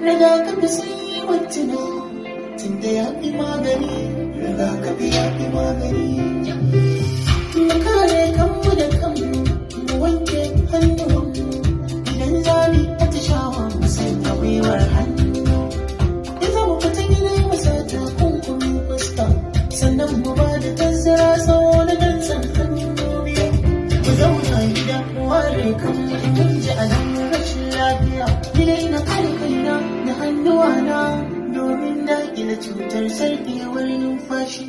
Rigakafi sai mutuna, tunda ya fi magani. Rigakafi ya fi magani. Mu kare kanmu da kanmu, mu wanke hannuwanmu. Idan za mu yi atishawa, mu sanya gwiwar hannu. In za mu fita gida, mu sa takunkumin fuska, sannan mu ba da tazara tsawo na dantsan hannu biyu. Mu zauna gida, mu ware kanmu in mun ji alamun rashin lafiya. Ni dai na kare kaina da hannuwana domin daƙile cutar sarƙewar numfashi.